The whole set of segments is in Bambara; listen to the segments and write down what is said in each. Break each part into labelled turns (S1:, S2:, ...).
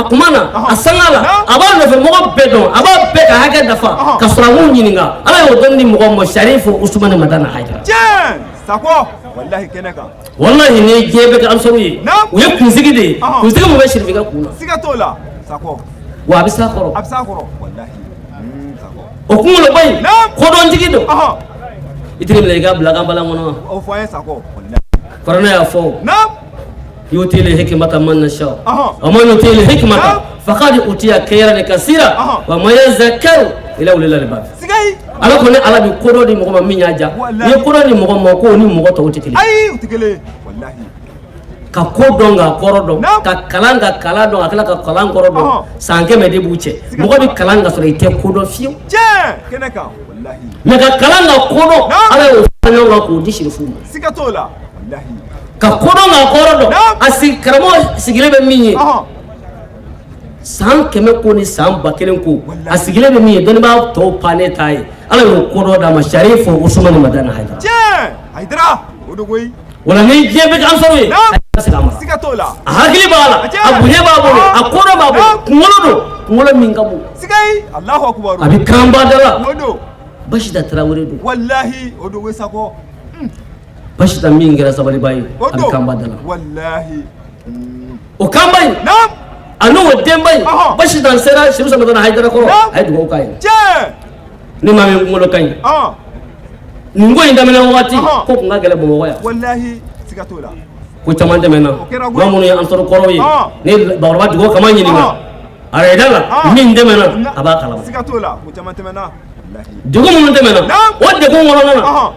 S1: kuma na, a sanga la, a b'a nɔfɛ mɔgɔ bɛɛ dɔn, a b'a bɛɛ ka hakɛ dafa ka sɔrɔ a m'u ɲininka. Ala y'o dɔnni di mɔgɔ ma, Sarifu Usumani Madani Hayidara.
S2: Tiɲɛ Sakɔ, walahi kɛnɛ kan.
S1: Walahi ni diɲɛ bɛ kɛ ansaru ye, u ye kunsigi de ye, kunsigi mun bɛ sirifikɛ kun na.
S2: Siga t'o la Sakɔ.
S1: Wa a bɛ s'a kɔrɔ.
S2: A bɛ s'a kɔrɔ walahi. Sakɔ.
S1: O kunkoloba in, kodɔntigi don. I tɛ minɛ i ka bila kan balan kɔnɔ.
S2: O fɔ an ye Sakɔ, walahi.
S1: Kuranɛ y'a fɔ. Yutil hikmata man nasha wa man yutil hikmata faqad utiya khayran kasira wa ma yazakkaru illa ulul albab. Ala ko ne Ala bɛ kodɔn di mɔgɔ ma min y'a diya. N'i ye kodɔn di mɔgɔ ma, k'o ni mɔgɔ tɔw tɛ kelen.
S2: Ayi, u tɛ kelen walahi.
S1: Ka ko dɔn ka kɔrɔ dɔn, ka kalan ka kalan dɔn, ka tila ka kalan kɔrɔ dɔn, san 100 de b'u cɛ. Mɔgɔ bɛ kalan ka sɔrɔ i tɛ ko dɔn fiyewu.
S2: Tiɲɛ kɛnɛ kan walahi.
S1: Mais ka kalan ka ko dɔn, Ala y'o fara ɲɔgɔn kan k'o di sirifu ma.
S2: Siga t'o la walahi.
S1: Ka ko dɔn ka kɔrɔ dɔn, a sigi karamɔgɔ sigilen bɛ min ye san 100 ko ni san 1000 ko, a sigilen bɛ min ye, dɔnnibaa tɔw pannen t'a ye, Ala y'o ko dɔ d'a ma, Sarifu Usumani Madani Hayidara.
S2: Tiɲɛ Hayidara, o don koyi.
S1: Wala ni diɲɛ bɛ kɛ ansaru ye, a bɛ se k'a mara.
S2: Siga t'o la.
S1: A hakili b'a la, a bonya b'a bolo, a kodɔn b'a bolo, kunkolo don, kunkolo min ka bon.
S2: Sigayi, Alahu akubaru.
S1: A bɛ kanba da la.
S2: O don.
S1: Basita Tarawele don.
S2: Walahi, o don koyi Sakɔ.
S1: Basita min kɛra sabaliba ye, a bɛ kanba da la.
S2: Walahi.
S1: O kanba in, a n'o denba in, Basita sera Serifu Madani Hayidara kɔrɔ, a ye dugawu k'a ye.
S2: Tiɲɛ.
S1: Ni maa min kunkolo ka ɲi. Nin ko in daminɛ wagati, ko kun ka gɛlɛn Bamakɔ yan.
S2: Walahi, siga t'o la.
S1: Ko caman tɛmɛna. Maa minnu ye ansaru kɔrɔw ye, ni bakɔrɔba dugawu kama ɲininka a yɛrɛ la, min tɛmɛna a b'a kalama.
S2: Siga t'o la, ko caman tɛmɛna.
S1: Degun minnu tɛmɛna, o degun kɔnɔna na,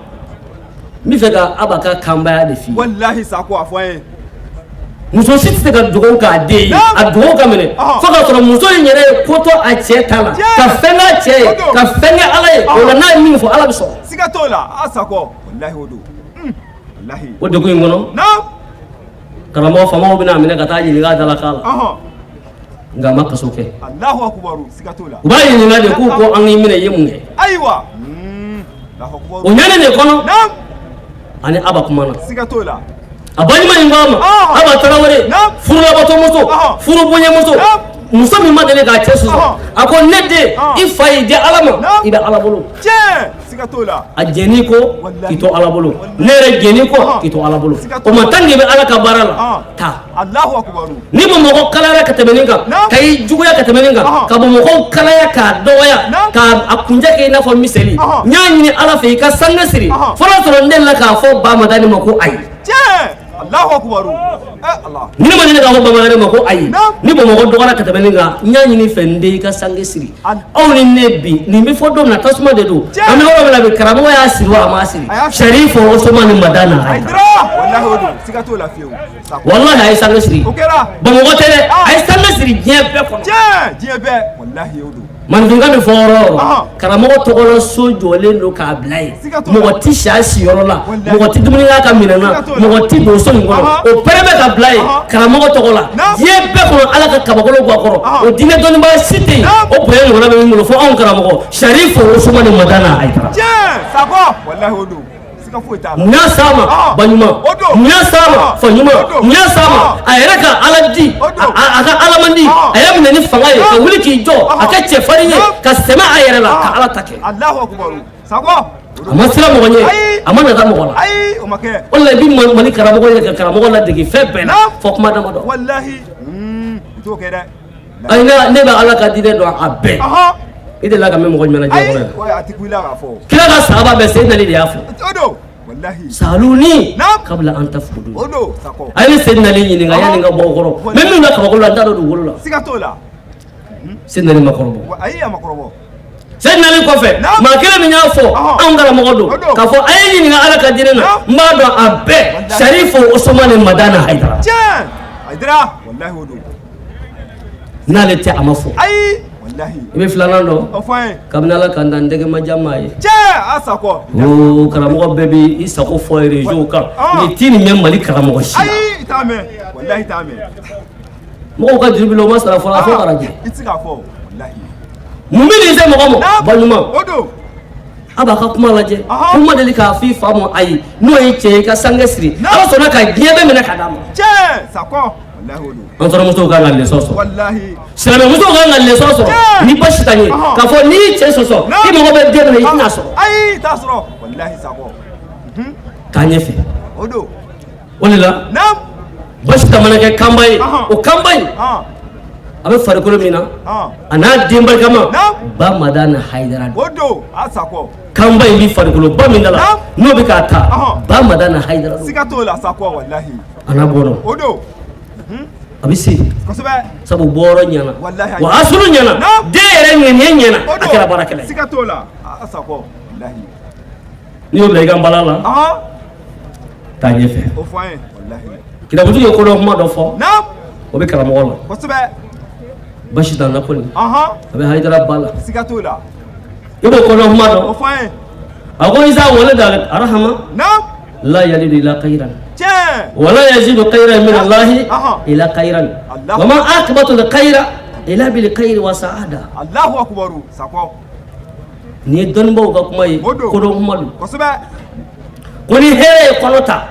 S1: n bɛ fɛ ka Aba ka kanbaya de f'i ye.
S2: Walahi Sakɔ, a fɔ an ye.
S1: Muso si tɛ se ka dugawu k'a den ye, a dugawu ka minɛ fo k'a sɔrɔ muso in yɛrɛ ye ko to a cɛ ta la, ka fɛn k'a cɛ ye, ka fɛn kɛ Ala ye. O la n'a ye min fɔ, Ala bɛ sɔn.
S2: Siga t'o la, a Sakɔ, walahi o don. Walahi.
S1: O degun in kɔnɔ, karamɔgɔ faamaw bɛna a minɛ ka taa ɲininka a dalakan la, nka a ma kaso kɛ.
S2: Alahu akubaru, siga t'o la.
S1: U b'a ɲininka de k'u ko an k'i minɛ, i ye mun kɛ?
S2: Ayiwa.
S1: O ɲani de kɔnɔ, ani Aba kumana.
S2: Siga t'o la.
S1: A balima in ko a ma, Aba Tarawele, furulabato-muso, furubonɲɛmuso, muso min ma deli k'a cɛ sɔsɔ, a ko ne den, i fa y'i di Ala ma, i bɛ Ala bolo.
S2: Tiɲɛ, siga t'o la.
S1: A jɛn'i kɔ k'i to Ala bolo, ne yɛrɛ jɛn'i kɔ k'i to Ala bolo. O ma tant que i bɛ Ala ka baara la, taa.
S2: Alahu akubaru.
S1: Ni Bamakɔ kalayara ka tɛmɛ nin kan, ka i juguya ka tɛmɛ nin kan, ka Bamakɔ kalaya k'a dɔgɔya, k'a kuncɛ kɛ i n'a fɔ miseli, n y'a ɲini Ala fɛ i ka sange siri, fo n'a sɔrɔ n delila k'a fɔ Ba Madani ma ko ayi.
S2: Tiɲɛ, Alahu akubaru. Ala.
S1: Ni ne ma deli k'a fɔ Ba Madani ma ko ayi, ni Bamakɔ dɔgɔyara ka tɛmɛ nin kan, n y'a ɲini fɛ n den i ka sange siri. Aw ni ne bi nin bɛ fɔ don min na, tasuma de don. An bɛ yɔrɔ min na bi, karamɔgɔ y'a siri wa a m'a siri? Sarifu Usumani Madani Hayidara.
S2: Walahi o don, siga t'o la fiyewu.
S1: Walahi a ye sange siri.
S2: O kɛra.
S1: Bamakɔ tɛ dɛ, a ye sange siri diɲɛ bɛɛ kɔnɔ.
S2: Tiɲɛ, diɲɛ bɛɛ, walahi o don.
S1: Maninfinkan bɛ fɔ yɔrɔ o yɔrɔ, karamɔgɔ tɔgɔla so jɔlen don k'a bila yen, mɔgɔ tɛ si a siyɔrɔ la, mɔgɔ tɛ dumuni k'a ka minɛn na, mɔgɔ tɛ don so in kɔnɔ, o pɛrɛn bɛ ka bila yen karamɔgɔ tɔgɔ la diɲɛ bɛɛ kɔnɔ. Ala ka kabakolo bɔ a kɔrɔ, o diinɛ dɔnnibaa si tɛ yen, o bonya ɲɔgɔnna bɛ min bolo fo anw karamɔgɔ Sarifu Usumani Madani Hayidara.
S2: Tiɲɛ, Sakɔ, walahi o don.
S1: Mun y'a s'a ma? Ba ɲuman. Mun y'a s'a ma? Fa ɲuman. Mun y'a s'a ma? A yɛrɛ ka Ala di, a ka Ala man di, a y'a minɛ ni fanga ye ka wuli k'i jɔ, a kɛ cɛfarin ye, ka sɛmɛ a yɛrɛ la, ka Ala ta kɛ. A ma siran mɔgɔ ɲɛ, a ma nata mɔgɔ la. O de la i bɛ Mali karamɔgɔ yɛrɛ ka karamɔgɔ ladege fɛn bɛɛ la fɔ kuma damadɔ. Ayi, ne bɛ Ala ka diinɛ dɔn a bɛɛ. I delila ka mɛn mɔgɔ jumɛn na diɲɛ kɔnɔ yan? Kira ka sahaba bɛɛ, Seyidina Ali de y'a fɔ. Saluni kabila an tafkudu. A ye Seyidina Ali ɲininka yanni n ka bɔ o kɔrɔ. N bɛ min da kabakolo la, n t'a dɔn dugukolo la. Seyidina Ali ma kɔrɔbɔ. Seyidina Ali kɔfɛ, maa kelen min y'a fɔ, anw karamɔgɔ don, k'a fɔ a ye ɲininka Ala ka diinɛ na, n b'a dɔn a bɛɛ, Sarifu Usumani Madani Hayidara. N'ale tɛ, a ma fɔ. I bɛ filanan dɔn, kabini Ala ka n dan, n tɛgɛ ma diya maa ye. Oo, karamɔgɔ bɛɛ bɛ i sago fɔ réseau kan, nin ti nin mɛn Mali karamɔgɔ si la. Mɔgɔw ka juru b'i la, o ma sara fɔlɔ, a fɔ ka lajɛ. Mun bɛ nin se mɔgɔ ma? Ba ɲuman. A b'a ka kuma lajɛ, ko ma deli k'a fɔ i fa ma ayi, n'o ye tiɲɛ ye, i ka sange siri. Ala sɔnna ka diɲɛ bɛɛ minɛ ka d'a ma. An tɔrɔmusow kan ka leçon sɔrɔ, silamɛmusow kan ka leçon sɔrɔ ni Basi ta ye, k'a fɔ n'i y'i cɛ sɔsɔ, i mago bɛ den min na, i tɛna sɔrɔ.
S2: Ayi, i t'a sɔrɔ walahi, Sakɔ.
S1: Taa ɲɛfɛ.
S2: O don.
S1: O de la, Basi ta mana kɛ kanba ye, o kanba in a bɛ farikolo min na, a n'a den barikama ba Madani Hayidara.
S2: O don, a Sakɔ.
S1: Kanba in bɛ farikoloba min da la, n'o bɛ k'a ta, ba Madani Hayidara.
S2: Siga t'o la, Sakɔ, walahi.
S1: A n'a bɔra.
S2: O don.
S1: A bɛ se.
S2: Kosɛbɛ.
S1: Sabu bɔyɔrɔ ɲɛna, wa asulu ɲɛna, den yɛrɛ ŋaniya ɲɛna, a kɛra baarakɛla ye.
S2: Siga t'o la, a Sakɔ, walahi.
S1: N'i y'o bila i ka nbalan la, taa ɲɛfɛ.
S2: O fɔ an ye, walahi.
S1: Kitabutigi ye kodɔn kuma dɔ fɔ. O bɛ karamɔgɔ la.
S2: Kosɛbɛ.
S1: Basi t'an na kɔni. A bɛ Hayidara ba la.
S2: Siga t'o la.
S1: I b'o kodɔn kuma dɔn.
S2: O fɔ an ye.
S1: A ko iza walada arahama. La yalidu ila khayran.
S2: Tiɲɛ.
S1: Wala yazidu khayran min Allahi ila khayran. Wa ma akibatu khayra ila bil khayri wa saada.
S2: Allahu akbar, Sakɔ.
S1: Nin ye dɔnnibaw ka kuma ye, kodɔn kuma don.
S2: Kosɛbɛ.
S1: Ko ni hɛrɛ ye kɔnɔ ta.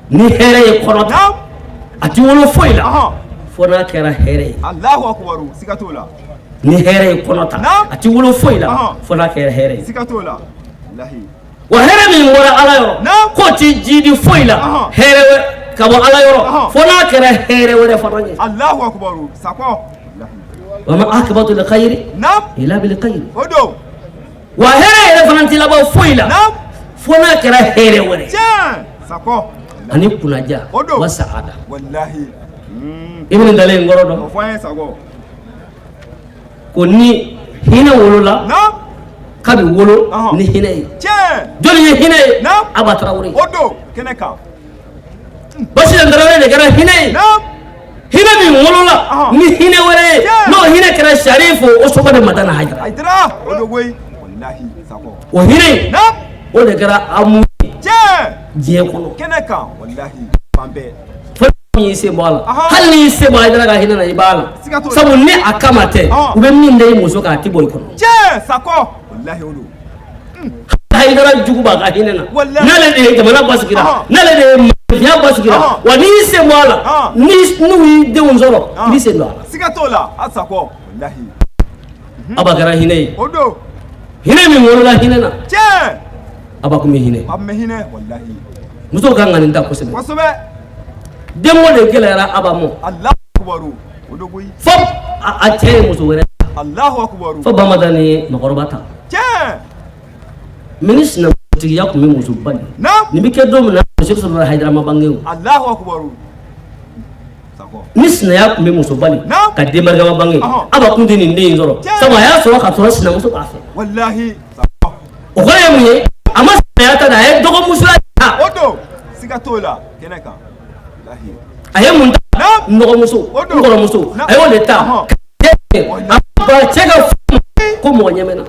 S1: Ni hɛrɛ ye kɔnɔ ta, a ti wolo foyi la fo n'a kɛra hɛrɛ ye.
S2: Allahu akbar, siga t'o la.
S1: Ni hɛrɛ ye kɔnɔ ta, a ti wolo foyi la fo n'a kɛra hɛrɛ ye.
S2: Siga t'o la. Walahi.
S1: Wa hɛrɛ min bɔra Ala yɔrɔ, k'o ti jidi foyi la hɛrɛ ka bɔ Ala yɔrɔ fo n'a kɛra hɛrɛ wɛrɛ fana ye.
S2: Allahu akbar, Sakɔ.
S1: Wa ma akibatu khayri ila bil khayri.
S2: O don.
S1: Wa hɛrɛ yɛrɛ fana ti laban foyi la fo n'a kɛra hɛrɛ wɛrɛ.
S2: Tiɲɛ, Sakɔ.
S1: Ani kunnaja wa saada.
S2: Walahi.
S1: I bɛ nin dalen in kɔrɔ dɔn.
S2: O fɔ an ye, Sakɔ.
S1: Ko ni hinɛ wolola, k'a bɛ wolo ni hinɛ ye.
S2: Tiɲɛ.
S1: Jɔnni ye hinɛ ye? Aba Tarawele.
S2: O don, kɛnɛ kan.
S1: Basi Tarawele de kɛra hinɛ ye. Hinɛ min wolola ni hinɛ wɛrɛ ye, n'o hinɛ kɛra Sarifu Usumani Madani Hayidara.
S2: Hayidara, o don koyi. Walahi, Sakɔ.
S1: O hinɛ in, o de kɛra amu ye.
S2: Tiɲɛ.
S1: Diɲɛ kɔnɔ.
S2: Kɛnɛ kan, walahi, fan bɛɛ.
S1: Fo min y'i sen bɔ a la, hali n'i y'i sen bɔ Hayidara ka hinɛ na, i b'a la. Sabu ni a kama tɛ, u bɛ min da i muso kan, a ti bɔ i kɔnɔ.
S2: Tiɲɛ, Sakɔ. Walahi, o don.
S1: Hayidara jugu b'a ka hinɛ na. N'ale de ye jamana basigira, n'ale de ye mafiya basigira, wa n'i y'i sen bɔ a la, n'u y'i denw sɔrɔ, i b'i sen don a la.
S2: Siga t'o la, a Sakɔ. Walahi.
S1: Aba kɛra hinɛ ye.
S2: O don.
S1: Hinɛ min wolola hinɛ na.
S2: Tiɲɛ.
S1: Aba kun bɛ hinɛ.
S2: A bɛ hinɛ, walahi.
S1: Musow kan ka nin ta kosɛbɛ.
S2: Kosɛbɛ.
S1: Denko de gɛlɛyara Aba ma.
S2: Allahu akbar, o don koyi.
S1: Fo a cɛ ye muso wɛrɛ ta.
S2: Allahu akbar.
S1: Fo Bamadan ni makɔrɔba ta.
S2: Tiɲɛ.
S1: Mais ni sinankuntigiya tun bɛ muso bali. Nin bɛ kɛ don min na, muso sɔrɔ Hayidara ma bange o.
S2: Allahu akbar. Sakɔ.
S1: Ni sinaya tun bɛ muso bali ka den barikama bange, Aba kun tɛ nin den in sɔrɔ. Sabu a y'a sɔrɔ ka sɔrɔ sinamuso b'a fɛ.
S2: Walahi.
S1: O kɔrɔ ye mun ye? A ma sinaya ta dɛ, a ye dɔgɔmusoya ta.
S2: O don. Siga t'o la, kɛnɛ kan.
S1: A ye mun ta? N dɔgɔmuso, n kɔrɔmuso, a y'o de ta. A ba cɛ ka furu ko mɔgɔ ɲɛ bɛ na.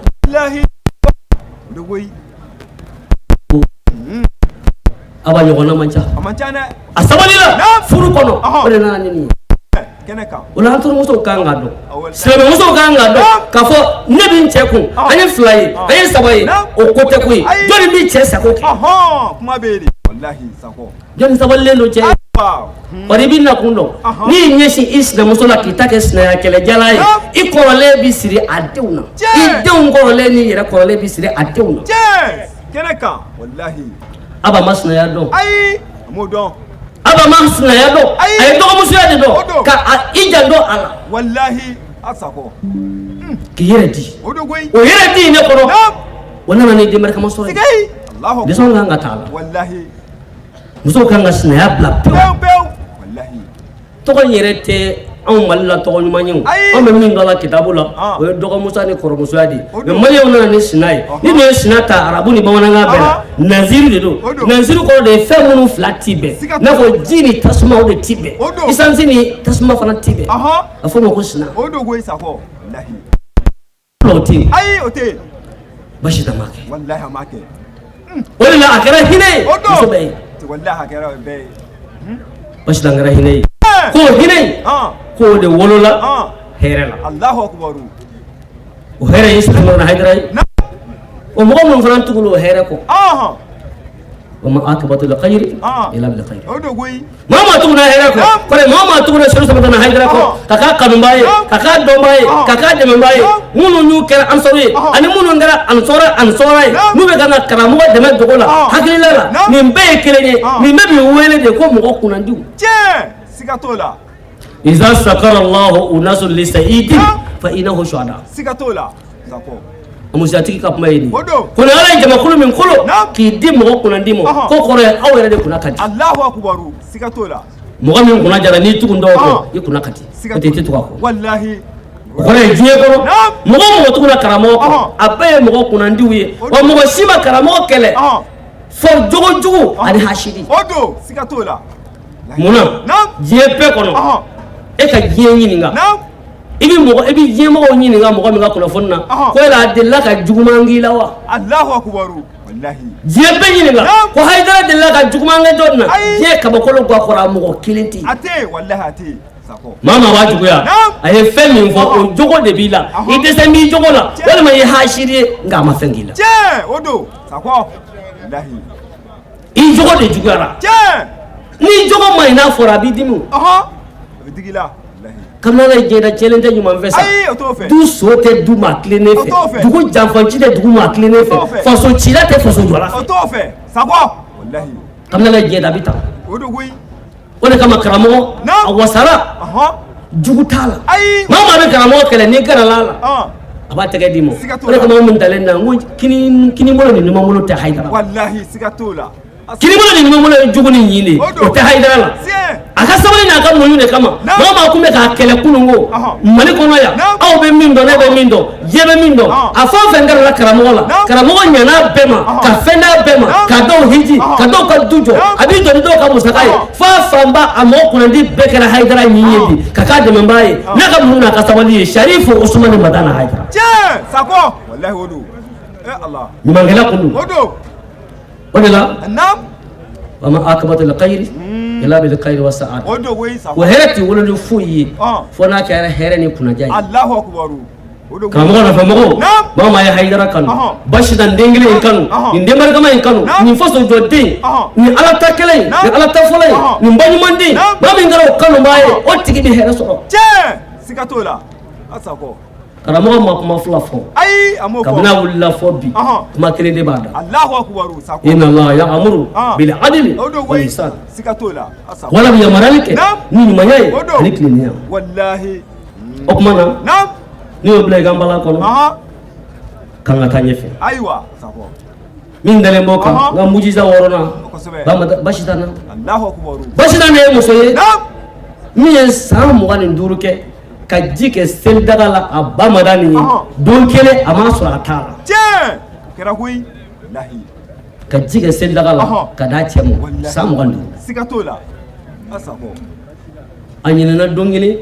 S1: Aba ɲɔgɔnna man ca. A sabali la furu kɔnɔ, o de nana ni nin ye. O la an tɔrɔmusow kan k'a dɔn, silamɛmusow kan k'a dɔn k'a fɔ ne bɛ n cɛ kun, an ye fila ye, an ye saba ye, o ko tɛ koyi. Jɔnni b'i cɛ sago kɛ?
S2: Kuma bɛ yen de. Walahi, Sakɔ.
S1: Jɔnni sabalilen don cɛ ye? Bari i b'i nakun dɔn. N'i y'i ɲɛsin i sinamuso la k'i ta kɛ sinaya kɛlɛjala ye, i kɔrɔlen bɛ siri a denw na, i denw kɔrɔlen n'i yɛrɛ kɔrɔlen bɛ siri a denw na.
S2: Tiɲɛ, kɛnɛ kan, walahi.
S1: Aba ma sinaya dɔn.
S2: Ayi, a m'o dɔn.
S1: Aba ma sinaya dɔn. A ye dɔgɔmusoya de dɔn, ka i janto a la.
S2: Walahi, a Sakɔ.
S1: K'i yɛrɛ di.
S2: O don koyi.
S1: O yɛrɛ di in de kɔnɔ, o nana ni den barikama sɔrɔ ye. Leçon kan ka t'a la.
S2: Walahi.
S1: Musow kan ka sinaya bila pewu.
S2: Pewu. Walahi.
S1: Tɔgɔ in yɛrɛ tɛ anw Mali la tɔgɔ ɲuman ye o. Anw bɛ min dɔn a la kitabu la, o ye dɔgɔmusoya ni kɔrɔmusoya de ye. Mais maliyɛnw nana ni sina ye. Ni dun ye sina ta arabu ni bamanankan bɛɛ la, naziru de don. Naziru kɔrɔ de ye fɛn minnu fila ti bɛn. N'a fɔ ji ni tasuma, o de ti bɛn. Isansi ni tasuma fana ti bɛn. A fɔ o ma ko sina.
S2: O don koyi, Sakɔ. Walahi.
S1: O tɛ yen.
S2: Ayi, o tɛ yen.
S1: Basi tɛ, a ma kɛ.
S2: Walahi, a ma kɛ.
S1: O de la a kɛra hinɛ ye muso bɛɛ ye.
S2: Walahi, a kɛra bɛɛ ye.
S1: Basi tɛ kɛra hinɛ ye. K'o hinɛ in, k'o de wolola hɛrɛ la.
S2: Allahu akbar.
S1: O hɛrɛ ye Usumani Hayidara ye. O mɔgɔ minnu fana tugula o hɛrɛ kɔ, Wa ma akibatul khayri illa bil khayri.
S2: O don koyi.
S1: Maa maa tuguna hɛrɛ kɔ, kɔrɔ maa maa tuguna Serifu Samatana Hayidara kɔ, ka k'a kanubaa ye, ka k'a dɔnbaa ye, ka k'a dɛmɛbaa ye, minnu n'u kɛra ansaru ye ani minnu kɛra ansɔra ansɔra ye, n'u bɛ ka na karamɔgɔ dɛmɛ dogo la, hakilila la, nin bɛɛ ye kelen ye. Nin bɛɛ b'i wele de ko mɔgɔ kunnandiw.
S2: Tiɲɛ, siga t'o la.
S1: Iza sakara Allahu unasun li sa'idin fa innahu shuhada.
S2: Siga t'o la, Sakɔ.
S1: Musatigi ka kuma ye nin.
S2: O don.
S1: Ko ni Ala ye jamakulu min kolo k'i di mɔgɔ kunnandi ma, k'o kɔrɔ ye aw yɛrɛ de kunna ka di.
S2: Alahu akubaru, siga t'o la.
S1: Mɔgɔ min kunna jara, n'i tugun dɔw kɔ, i kunna ka di,
S2: Siga
S1: n'o tɛ i tɛ tugu a kɔ.
S2: Walahi.
S1: O kɔrɔ ye diɲɛ kɔnɔ, mɔgɔ o mɔgɔ tuguna karamɔgɔ kɔ, a bɛɛ ye mɔgɔ kunnandiw ye. Wa mɔgɔ si ma karamɔgɔ kɛlɛ fɔ jogo jugu ani hasidi.
S2: O don, siga t'o la.
S1: Munna diɲɛ bɛɛ kɔnɔ, e ka diɲɛ ɲininka, i bɛ mɔgɔ, i bɛ diɲɛ mɔgɔw ɲininka mɔgɔ min ka kunnafoni na, ko yala a delila ka juguman k'i la wa?
S2: Alahu akubaru, walahi.
S1: Diɲɛ bɛɛ ɲininka ko Hayidara delila ka juguman kɛ jɔn na? Diɲɛ kabakolo gakɔrɔ, a mɔgɔ kelen tɛ yen.
S2: A tɛ yen, walahi, a tɛ yen. Sakɔ.
S1: Maa maa b'a juguya, a ye fɛn min fɔ, o jogo de b'i la, i dɛsɛ b'i jogo la, walima i ye hasidi ye, nka a ma fɛn k'i la.
S2: Tiɲɛ, o don, Sakɔ, walahi.
S1: I jogo de juguyara.
S2: Tiɲɛ.
S1: N'i jogo ma ɲi, n'a fɔra, a b'i dimi o.
S2: A bɛ digi i la, walahi.
S1: Kabini Ala ye diɲɛ da, tiɲɛlen tɛ ɲuman fɛ sa.
S2: Ayi, o t'o fɛ.
S1: Du so tɛ du maa tilennen
S2: O t'o
S1: fɛ,
S2: fɛ.
S1: dugu janfanci tɛ dugu maa tilennen
S2: O t'o
S1: fɛ,
S2: fɛ.
S1: faso cila tɛ faso jɔla
S2: O
S1: fɛ.
S2: t'o fɛ, Sakɔ, walahi.
S1: Kabini Ala ye diɲɛ da, a bɛ tan.
S2: O don koyi.
S1: O de kama karamɔgɔ a wasara, jugu t'a la.
S2: Ayi.
S1: Maa maa bɛ karamɔgɔ kɛlɛ, n'i gɛrɛla a la, a b'a tɛgɛ d'i ma.
S2: Siga t'o
S1: O de
S2: la.
S1: kama anw min dalen na, n ko kini bolo ni numan bolo tɛ Hayidara la.
S2: Walahi, siga t'o la.
S1: Kini bolo ni numan bolo ye jugu ni ɲin de ye,
S2: O don.
S1: o tɛ Hayidara la.
S2: Tiɲɛ.
S1: A ka sabali n'a ka muɲu de kama, maa maa kun bɛ k'a kɛlɛ kununko Mali kɔnɔ yan, aw bɛ min dɔn, ne bɛ min dɔn, diɲɛ bɛ min dɔn, a fɛn o fɛn kɛra karamɔgɔ la, karamɔgɔ ɲan'a bɛɛ ma, ka fɛn d'a bɛɛ ma, ka dɔw hiji, ka dɔw ka du jɔ, a b'i jɔ ni dɔw ka musaka ye, f'a fanba a mɔgɔ kunnandi bɛɛ kɛra Hayidara ɲin ye bi, ka k'a dɛmɛbaa ye n'a ka muɲu n'a ka sabali ye. Sarifu Usumani Madani Hayidara.
S2: Tiɲɛ, Sakɔ, walahi, o don. Eh Ala.
S1: Ɲumankɛla kun don.
S2: O don.
S1: O de la, wa ma akibatul khayri illa bil khayri wa sa'ada.
S2: O don koyi, Sakɔ.
S1: Ko hɛrɛ tɛ wolo ni foyi ye fo n'a kɛra hɛrɛ ni kunnaja ye.
S2: Alahu akubaru. O don koyi.
S1: Karamɔgɔ nɔfɛ mɔgɔw, maa maa ye Hayidara kanu, Basida den kelen in kanu, nin den barikama in kanu, nin faso jɔden, nin Ala ta kɛlɛ in, nin Ala ta fɔlɔ in, nin baɲumanden, maa min kɛra o kanubaa ye, o tigi bɛ hɛrɛ sɔrɔ.
S2: Tiɲɛ, siga t'o la. A Sakɔ.
S1: Karamɔgɔ ma kuma fila fɔ.
S2: Ayi, a m'o fɔ.
S1: Kabini a wulila fɔ bi, kuma kelen de b'a da.
S2: Alahu akubaru, Sakɔ.
S1: Inna Allah ya'muru bil adli
S2: O don
S1: wal
S2: koyi.
S1: ihsan.
S2: Siga t'o la. A Sakɔ.
S1: Wala bɛ yamaruyali kɛ ni ɲumanya ye
S2: O don.
S1: ani tilennenya.
S2: Walahi.
S1: O tuma na, n'i y'o bila i ka nbalan kɔnɔ, k'an ka taa ɲɛfɛ.
S2: Ayiwa, Sakɔ.
S1: Min dalen b'o kan, n ka mujiza wɔɔrɔnan, Basita na.
S2: Alahu akubaru.
S1: Basita ne ye muso ye min ye san 25 kɛ ka ji kɛ selidaga la a ba Madani ye, don kelen a m'a sɔrɔ a t'a la.
S2: Tiɲɛ, o kɛra koyi. Walahi.
S1: Ka ji kɛ selidaga la ka d'a cɛ ma san 25.
S2: Siga t'o la. A Sakɔ.
S1: A ɲinɛna don kelen.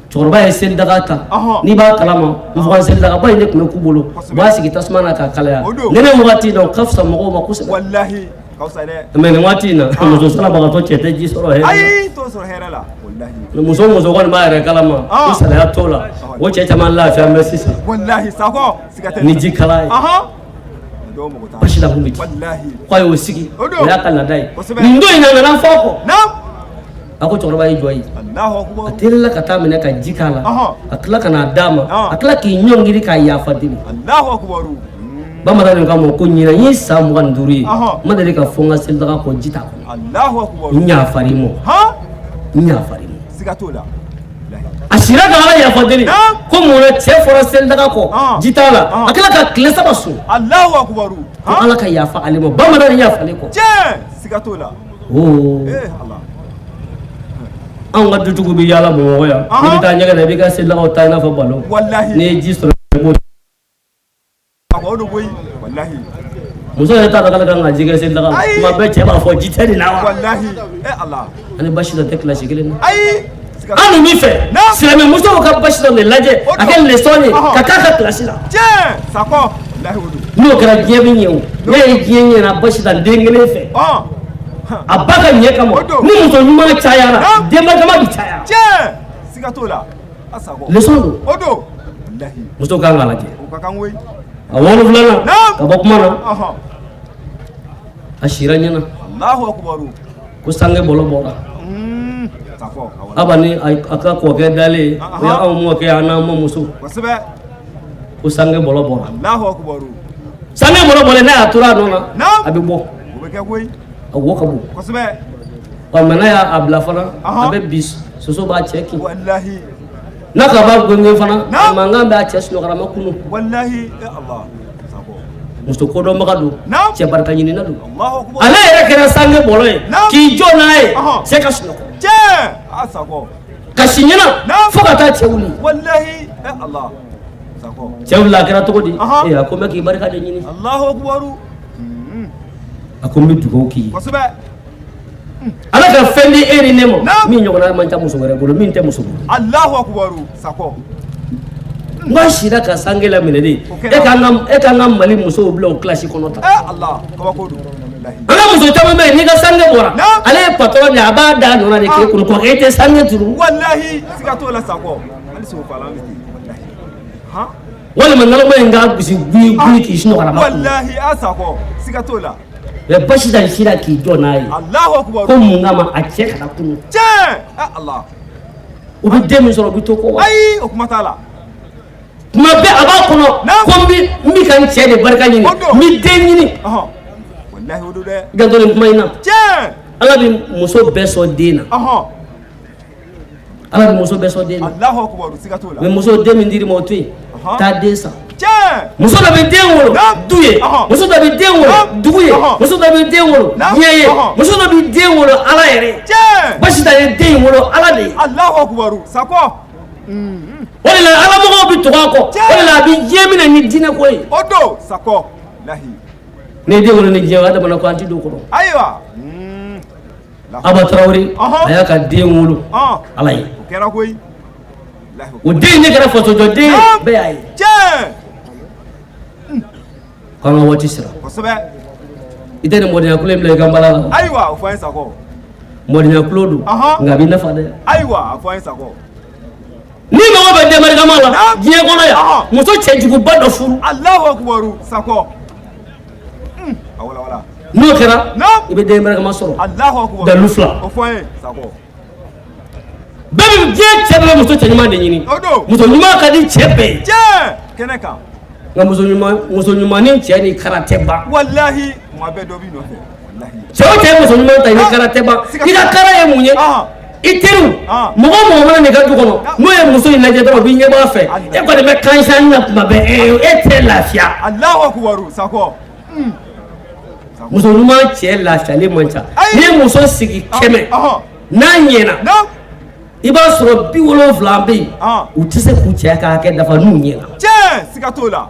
S1: Cɛkɔrɔba ye selidaga ta, n'i b'a kalama, nfugan selidagaba in de tun bɛ k'u bolo, u b'a sigi tasuma na k'a kalaya nɛnɛ waati in na, o ka fisa mɔgɔw ma kosɛbɛ.
S2: Walahi, ka fisa dɛ.
S1: Mais nin waati in na, muso salabagatɔ cɛ tɛ ji sɔrɔ hɛrɛ la.
S2: Ayi, t'o sɔrɔ hɛrɛ la. Walahi.
S1: Muso muso kɔni b'a yɛrɛ kalama ko salaya t'o la, o cɛ caman lafiya bɛ sisan.
S2: Walahi, Sakɔ, siga tɛ.
S1: Ni ji kala ye.
S2: Dɔw mago t'a la.
S1: Basida kun bɛ ten.
S2: Walahi.
S1: K'a y'o sigi,
S2: O don.
S1: o y'a ka laada ye.
S2: Kosɛbɛ.
S1: Nin don in na, a nana fɔ a kɔ. A ko cɛkɔrɔba y'i jɔ yen.
S2: Alahu akubaru.
S1: A telila ka taa minɛ ka ji k'a la. A tila ka n'a d'a ma. A tila k'i ɲɔngiri k'a yafa deli.
S2: Alahu akubaru.
S1: Bamanan k'a ma ko ɲinan ye san 25 ye, n ma deli ka fɔ n ka selidaga kɔ ji t'a kɔnɔ.
S2: Alahu akubaru.
S1: N yafar'i ma. N yafar'i ma.
S2: Siga t'o la.
S1: A sira ka Ala yafa deli ko mun na cɛ fɔra selidaga kɔ ji t'a la, a tila ka tile 3 sun.
S2: Alahu akubaru.
S1: Ko Ala ka yafa ale ma, bamanan yafalen kɔ.
S2: Tiɲɛ, siga t'o la.
S1: Oo.
S2: Eh Ala.
S1: Anw ka dutigiw bɛ yaala Bamakɔ yan, n'i bɛ taa ɲɛgɛn na, i b'i ka selidagaw ta i n'a fɔ ballon.
S2: Walahi.
S1: N'i ye ji sɔrɔ i b'o.
S2: O don koyi. Walahi.
S1: Muso yɛrɛ t'a dɔn k'ale kan ka ji kɛ selidaga la. Tuma bɛɛ cɛ b'a fɔ ji tɛ nin na wa.
S2: Walahi. Eh Ala.
S1: Ani Basida tɛ kilasi kelen na.
S2: Ayi.
S1: An dun b'i fɛ silamɛmusow ka Basida de lajɛ, a kɛ leçon ye ka k'a ka kilasi la.
S2: Tiɲɛ, Sakɔ. Walahi, o don.
S1: N'o kɛra diɲɛ bɛ ɲɛ o. Ne ye diɲɛ ɲɛna Basida den kelen fɛ. A ba ka ɲɛ kama, ni muso ɲuman cayara, denba dama bɛ caya.
S2: Tiɲɛ, siga t'o la. A Sakɔ.
S1: Leçon don.
S2: O don. Walahi.
S1: Muso kan k'a lajɛ.
S2: O ka kan koyi.
S1: A wolonfilanan, ka bɔ kuma na. A sira ɲɛna.
S2: Allahu akbar.
S1: Ko sange bɔlɔ bɔra.
S2: Sakɔ.
S1: Aba ni a ka kɔkɛ dalen, o y'anw mɔkɛ an n'an mɔmuso.
S2: Kosɛbɛ.
S1: Ko sange bɔlɔ bɔra.
S2: Allahu akbar.
S1: Sange bɔlɔ bɔlen, n'a y'a tora a nɔ na, a bɛ bɔ.
S2: O bɛ kɛ koyi.
S1: A wo ka bon.
S2: Kosɛbɛ.
S1: Ɔ mɛ n'a y'a bila fana, a bɛ bi soso b'a cɛ kin.
S2: Walahi.
S1: N'a ka b'a gɛngɛn fana, mankan b'a cɛ sunɔgɔrama kunu.
S2: Walahi. Allah.
S1: Muso kodɔnbaga don, cɛ barika ɲinina don.
S2: Allahu akbar.
S1: Ale yɛrɛ kɛra sange bɔlɔ ye k'i jɔ n'a ye, cɛ ka sunɔgɔ.
S2: Tiɲɛ. A Sakɔ.
S1: Ka si ɲɛna fo ka taa cɛ wuli.
S2: Walahi. Allah. Sakɔ.
S1: Cɛ wulila, a kɛra cogo di? Ee, a ko n bɛ k'i barika de ɲini.
S2: Allahu akbar.
S1: A ko n bɛ dugawu k'i ye.
S2: Kosɛbɛ.
S1: Ala ka fɛn di e ni ne ma min ɲɔgɔnna man ca muso wɛrɛ bolo, min tɛ muso bolo.
S2: Allahu akbar. Sakɔ.
S1: N k'a sira ka sange laminɛ de. E k'an ka Mali musow bila o kilasi kɔnɔ tan.
S2: Allah, kabako don.
S1: An ka muso caman bɛ yen, n'i ka sange bɔra, ale ye patɔrɔn de ye, a b'a da nɔ na de k'e kunu kɔ, e tɛ sange turu.
S2: Walahi, siga t'o la Sakɔ. Hali sogo fagalan bɛ ten. Walahi. Han.
S1: Walima naloma in k'a gosi gui gui k'i sunɔgɔ.
S2: Walahi, a Sakɔ, siga t'o la.
S1: Mɛ Basitan sira k'i jɔ n'a ye.
S2: Allahu akbar.
S1: Ko mun kama a cɛ kana kunu.
S2: Tiɲɛ. Allah.
S1: U bɛ den min sɔrɔ, u bɛ to kɔ wa.
S2: Ayi, o kuma t'a la.
S1: Tuma bɛɛ a b'a kɔnɔ ko n bɛ ka n cɛ de barika ɲini, n bɛ den ɲini.
S2: Walahi, o don dɛ.
S1: Janto nin kuma in na.
S2: Tiɲɛ.
S1: Ala bɛ muso bɛɛ sɔn den na. Ala bɛ muso bɛɛ sɔn den na.
S2: Allahu akbar, siga t'o la.
S1: Mɛ muso, den min dir'i ma o to yen. Taa den san.
S2: Tiɲɛ.
S1: Muso dɔ bɛ den wolo du ye, muso dɔ bɛ den wolo dugu ye, muso dɔ bɛ den wolo diɲɛ ye, muso dɔ bɛ den wolo Ala yɛrɛ ye.
S2: Tiɲɛ.
S1: Basitan ye den in wolo Ala de ye.
S2: Allahu akbar, Sakɔ.
S1: O de la ala mɔgɔw bɛ tugu a kɔ. O de la a bɛ diɲɛ minɛ ni diinɛ ko ye.
S2: O don Sakɔ. Lahi.
S1: N'i ye den wolo ni diɲɛ, adamaden ko an ti don o kɔrɔ.
S2: Ayiwa.
S1: Aba Tarawele, a y'a ka den wolo Ala ye.
S2: O kɛra koyi.
S1: O den in ne kɛra fasojɔden ye, bɛɛ y'a ye.
S2: Tiɲɛ.
S1: K'an ka waati sera.
S2: Kosɛbɛ.
S1: I tɛ nin mɔdenya kulo in bila i ka nbala la.
S2: Ayiwa, o fɔ an ye Sakɔ.
S1: Mɔdenya kulo don, nka a b'i nafa dɛ.
S2: Ayiwa, a fɔ an ye Sakɔ.
S1: Ni mago bɛ den barikama la diɲɛ kɔnɔ yan, muso cɛjuguba dɔ furu.
S2: Allahu akbar, Sakɔ. A wala wala.
S1: N'o kɛra, i bɛ den barikama sɔrɔ.
S2: Allahu akbar.
S1: Dalu fila.
S2: O fɔ an ye Sakɔ.
S1: Bɛɛ bɛ diɲɛ, cɛ bɛɛ bɛ muso cɛɲuman de ɲini.
S2: O don.
S1: Muso ɲuman ka di cɛ bɛɛ ye.
S2: Tiɲɛ. Kɛnɛ kan.
S1: Nka muso ɲuman ni cɛ ni kara tɛ ban.
S2: Walahi, kuma bɛɛ dɔ b'i nɔfɛ. Walahi.
S1: Cɛ o cɛ ye muso ɲuman ta, i ni kara tɛ ban. I ka kara ye mun ye? I teriw, mɔgɔ o mɔgɔ mana n'i ka du kɔnɔ, n'o ye muso in lajɛ dɔrɔn, u b'i ɲɛbɔ a fɛ. E kɔni bɛ kansan na tuma bɛɛ, e tɛ lafiya.
S2: Allahu akbar, Sakɔ.
S1: Muso ɲuman cɛ lafiyalen man ca. N'i ye muso sigi 100, n'a ɲɛna, i b'a sɔrɔ 70 bɛ yen, u tɛ se k'u cɛ ka hakɛ dafa n'u ɲɛna.
S2: Tiɲɛ, siga t'o la.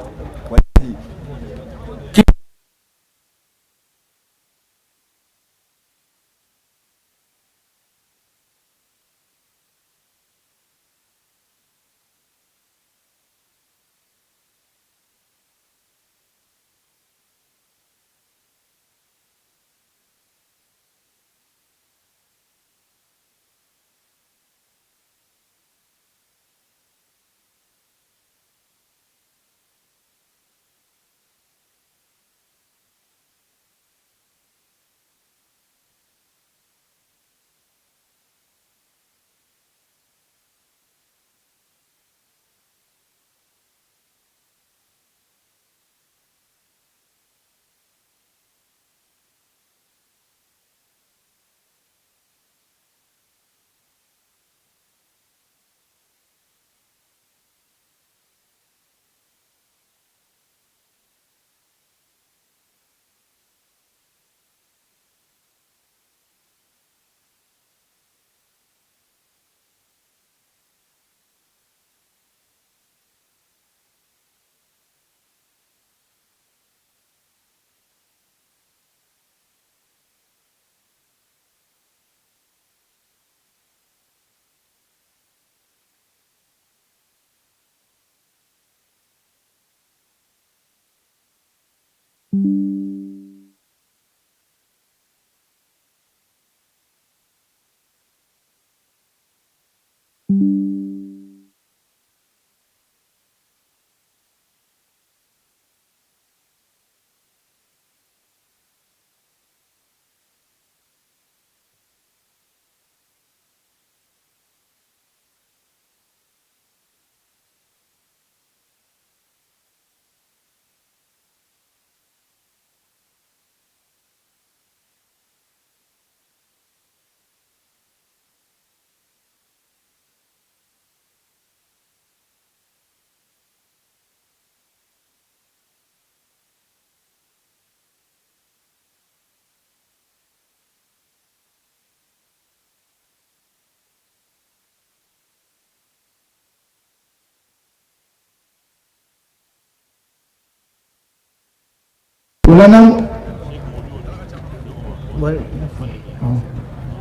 S3: O la n'an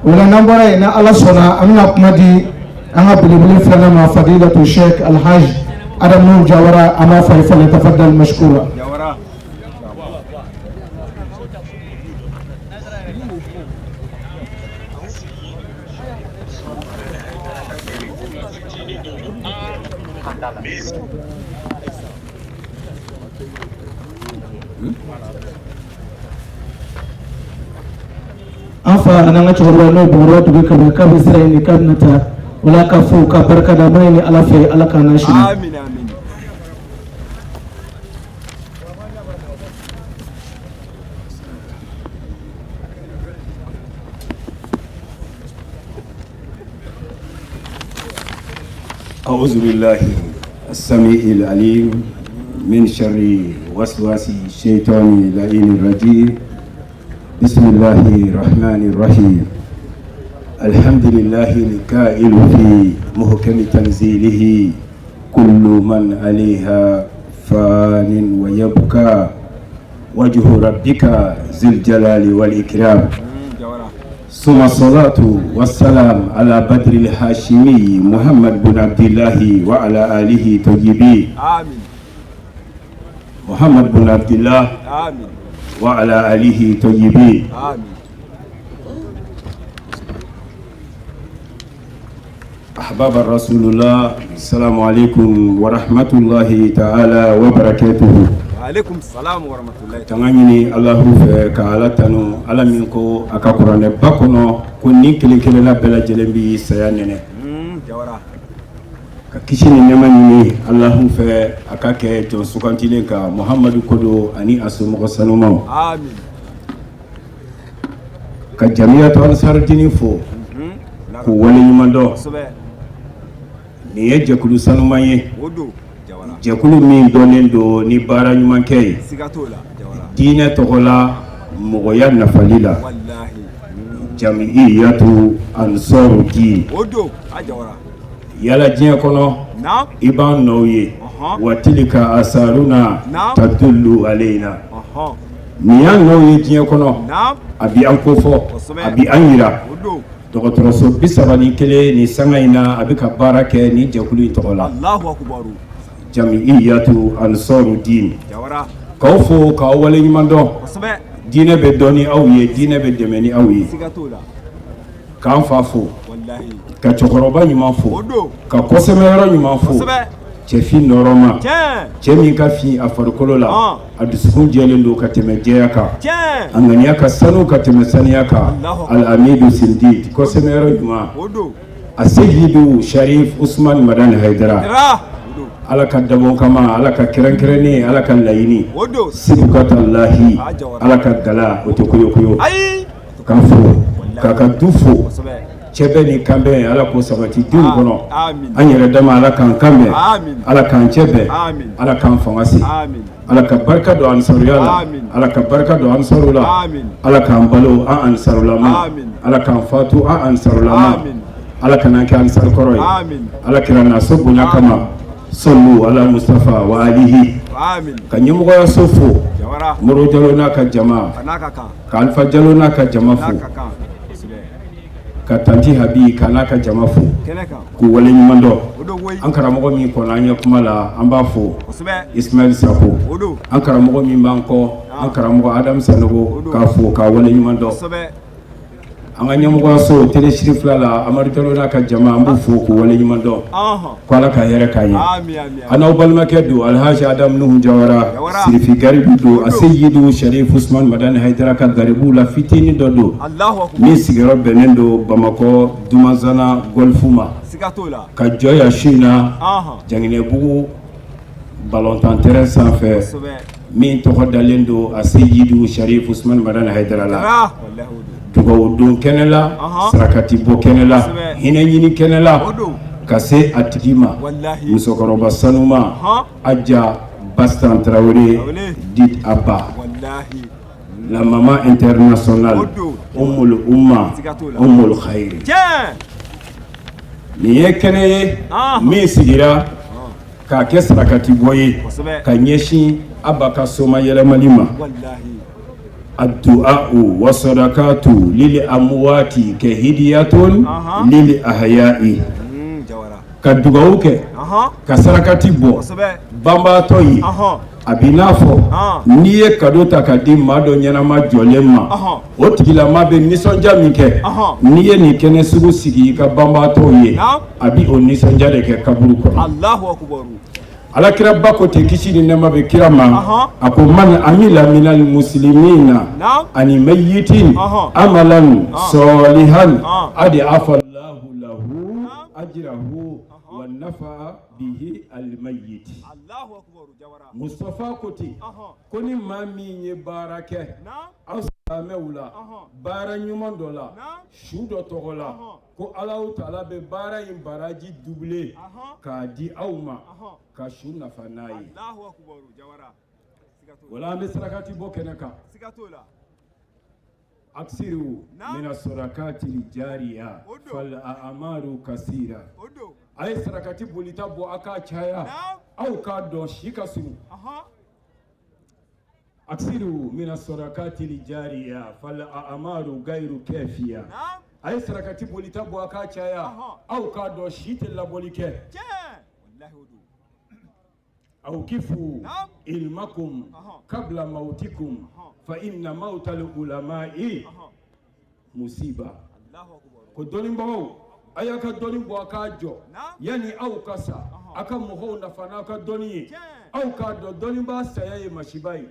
S3: o la n'an bɔra yen, ni Ala sɔnna, an bɛna kuma di an ka belebele filanan ma, Fadilatu Sheikh Alhaji Adamu Jawara. An b'a fɔ a ye: falyatafaddal mashkura.
S2: Jawara.
S3: An fa ani an ka cɛkɔrɔba, n'o ye Bakɔrɔba Dugu Kaba, k'a bɛ sira ɲini k'a bɛna taa o la, ka fo ka barika da. An b'a ɲini Ala fɛ, Ala k'an n'a sini.
S2: Amin, amin.
S4: أعوذ بالله السميع العليم من شر وسواس الشيطان اللعين الرجيم. بسم الله الرحمن الرحيم. الحمد لله الكائل في محكم تنزيله: كل من عليها فان ويبقى وجه ربك ذي الجلال والإكرام.
S2: Jawara.
S4: ثم الصلاة والسلام على بدر الهاشمي محمد بن عبد الله وعلى آله طيبين.
S2: Amin.
S4: محمد بن عبد الله
S2: Amin.
S4: وعلى آله طيبين.
S2: Amin.
S4: أحباب الرسول الله، السلام عليكم ورحمة الله تعالى وبركاته.
S2: Alaikum salam wa rahmatullahi.
S4: Tanga ɲini Alahu fɛ, ka Ala tanu, Ala min ko a ka kuranɛba kɔnɔ ko ni kelen kelenna bɛɛ lajɛlen bi saya nɛnɛ.
S2: Jawara.
S4: Ka kisi ni nɛɛma ɲini Alahu fɛ, a ka kɛ jɔn sugantilen kan, Muhamadu kodo ani a somɔgɔ sanumaw.
S2: Amin.
S4: Ka Jamiyatu Ansarudini fo k'u waleɲuman dɔn.
S2: Kosɛbɛ.
S4: Nin ye jɛkulu sanuman ye,
S2: O don. Jawara.
S4: jɛkulu min dɔnnen don ni baara ɲumankɛ ye
S2: Siga t'o la. Jawara.
S4: diinɛ tɔgɔ la, mɔgɔya nafali la.
S2: Wallahi.
S4: Jamiyatu Ansarudin.
S2: O don. A Jawara.
S4: Yala diɲɛ kɔnɔ,
S2: Naam.
S4: i b'an nɔw ye. Wa tilika asaruna tadullu alayna. Nin y'an nɔw ye diɲɛ kɔnɔ.
S2: Naam.
S4: A bi an kofɔ, a bi an yira.
S2: O don.
S4: Dɔgɔtɔrɔso 31 nin sanga in na, a bɛ ka baara kɛ ni jɛkulu in tɔgɔ la.
S2: Allahu akbar.
S4: Jamiyatu Ansarudin.
S2: Jawara.
S4: K'aw fo k'aw waleɲuman dɔn.
S2: Kosɛbɛ.
S4: Diinɛ bɛ dɔn ni aw ye, diinɛ bɛ dɛmɛ ni aw ye.
S2: Siga t'o la.
S4: K'an fa fo,
S2: Wallahi.
S4: ka cɛkɔrɔba ɲuman
S2: O
S4: fo,
S2: don.
S4: ka kɔsɛmɛyɔrɔ ɲuman fo.
S2: Kosɛbɛ.
S4: Cɛfin nɔrɔma,
S2: Tiɲɛ.
S4: cɛ min ka fin a farikolo la, a dusukun jɛlen don ka tɛmɛ jɛya kan,
S2: Tiɲɛ.
S4: a ŋaniya ka sanu ka tɛmɛ saniya kan.
S2: Allahu akbar.
S4: Al-Amidu Sindi, kɔsɛmɛyɔrɔ ɲuman,
S2: O don.
S4: a Seyidu Sharif Usman Madani Hayidara.
S2: Dara. O don.
S4: Ala ka dabɔ kama, Ala ka kɛrɛnkɛrɛnnen, Ala ka laɲini.
S2: O don.
S4: Sibukatalahi.
S2: A Jawara.
S4: Ala ka gala o tɛ koyokoyo.
S2: Ayi.
S4: K'a fo, k'a ka du fo.
S2: Kosɛbɛ.
S4: Cɛbɛ ni kanbɛn, Ala k'o sabati denw kɔnɔ.
S2: Amin.
S4: An yɛrɛ dama, Ala k'an kanbɛn.
S2: Amin.
S4: Ala k'an cɛ bɛn.
S2: Amin.
S4: Ala k'an fanga se.
S2: Amin.
S4: Ala ka barika don ansaruya la.
S2: Amin.
S4: Ala ka barika don ansaru la.
S2: Amin.
S4: Ala k'an balo an ansarulama.
S2: Amin.
S4: Ala k'an fatu an ansarulama.
S2: Amin.
S4: Ala kana kɛ ansar kɔrɔ ye.
S2: Amin.
S4: Ala kira na so bonya kama, sallu ala Mustafa wa alihi.
S2: Amin.
S4: Ka ɲɛmɔgɔyaso fo.
S2: Jawara.
S4: Moro Jalo n'a ka jama.
S2: A n'a ka kan.
S4: Ka Alifa Jalo n'a ka jama
S2: A n'a
S4: fo.
S2: ka kan. Kosɛbɛ.
S4: Ka tanti Habi ka n'a ka jama fo.
S2: Kɛnɛ kan.
S4: K'u waleɲuman dɔn.
S2: O don koyi.
S4: An karamɔgɔ min kɔnɔ an ye kuma la, an b'a fo.
S2: Kosɛbɛ.
S4: Ismaël Sako.
S2: O don.
S4: An karamɔgɔ min b'an kɔ, an karamɔgɔ Adam Sanogo, k'a fo k'a waleɲuman dɔn.
S2: Kosɛbɛ.
S4: An ka ɲɛmɔgɔyaso télé siri fila la, Amadu Jalo n'a ka jama, an b'u fo k'u waleɲuman dɔn. Ko Ala ka hɛrɛ k'an ye.
S2: Amin, amin.
S4: An n'aw balimakɛ don, Alhaji Adam Nuhu Jawara.
S2: Jawara.
S4: Sirifi Garibu don, a Seyidu Sharif Usman Madani Hayidara ka garibuw la fitinin dɔ don,
S2: Allahu akbar.
S4: min sigiyɔrɔ bɛnnen don Bamakɔ Dumanzana Golfu ma.
S2: Siga t'o la.
S4: Ka jɔ yan su in na, Janginɛbugu balontan terrain sanfɛ,
S2: Kosɛbɛ.
S4: min tɔgɔ dalen don a Seyidu Sharif Usman Madani Hayidara la.
S2: Dara. Wallahi o don.
S4: Dugawu don kɛnɛ la, sarakati bɔ kɛnɛ la,
S2: Kosɛbɛ.
S4: hinɛ ɲini kɛnɛ la,
S2: O don.
S4: ka se a tigi ma,
S2: Wallahi.
S4: musokɔrɔba sanuma, Aja Bastan Traoré,
S2: Traoré.
S4: dit Abba,
S2: Wallahi.
S4: la maman internationale,
S2: O don.
S4: Ummul Umma,
S2: Siga t'o la.
S4: Ummul Khairi.
S2: Tiɲɛ.
S4: Nin ye kɛnɛ ye min sigira K'a kɛ sarakati bɔ ye ka ɲɛsin Aba ka soma yɛlɛmani ma. الدعاء والصدقات للأموات كهدية للأحياء. Ka dugawu kɛ, ka sarakati bɔ banbaatɔ ye, a b'i n'a fɔ n'i ye cadeau ta ka di maa dɔ ɲɛnama jɔlen ma, o tigilama bɛ nisɔndiya min kɛ, n'i ye nin kɛnɛ sugu sigi i ka banbaatɔw ye, a bɛ o nisɔndiya de kɛ kaburu kɔnɔ. Alakiraba ko ten, kisi ni nɛɛma bɛ kira ma, a ko: من عمل من المسلمين عن ميت عملا صالحا أضعف الله له أجره ونفع به الميت. Mustafa ko ten ko ni maa min ye baara kɛ aw silamɛw la, baara ɲuman dɔ la, su dɔ tɔgɔ la, ko Alahu Taala bɛ baara in baraji doubler k'a di aw ma ka su nafa n'a ye. Wala an bɛ sarakati bɔ kɛnɛ kan. أكثروا من الصدقات الجارية فالأعمار قصيرة. A ye sarakati bolita bɔ, a k'a caya, aw k'a dɔn si ka surun. أكثروا من الصدقات الجارية فالأعمار غير كافية. A ye sarakati bolita bɔ, a k'a caya, aw k'a dɔn si tɛ labɔli kɛ. أوقفوا علمكم قبل موتكم فإن موت العلماء مصيبة. Ko dɔnnibagaw, a y'a ka dɔnni bɔ, a k'a jɔ yanni aw ka sa, a ka mɔgɔw nafa n'aw ka dɔnni ye. Aw k'a dɔn dɔnnibaa saya ye masiba ye.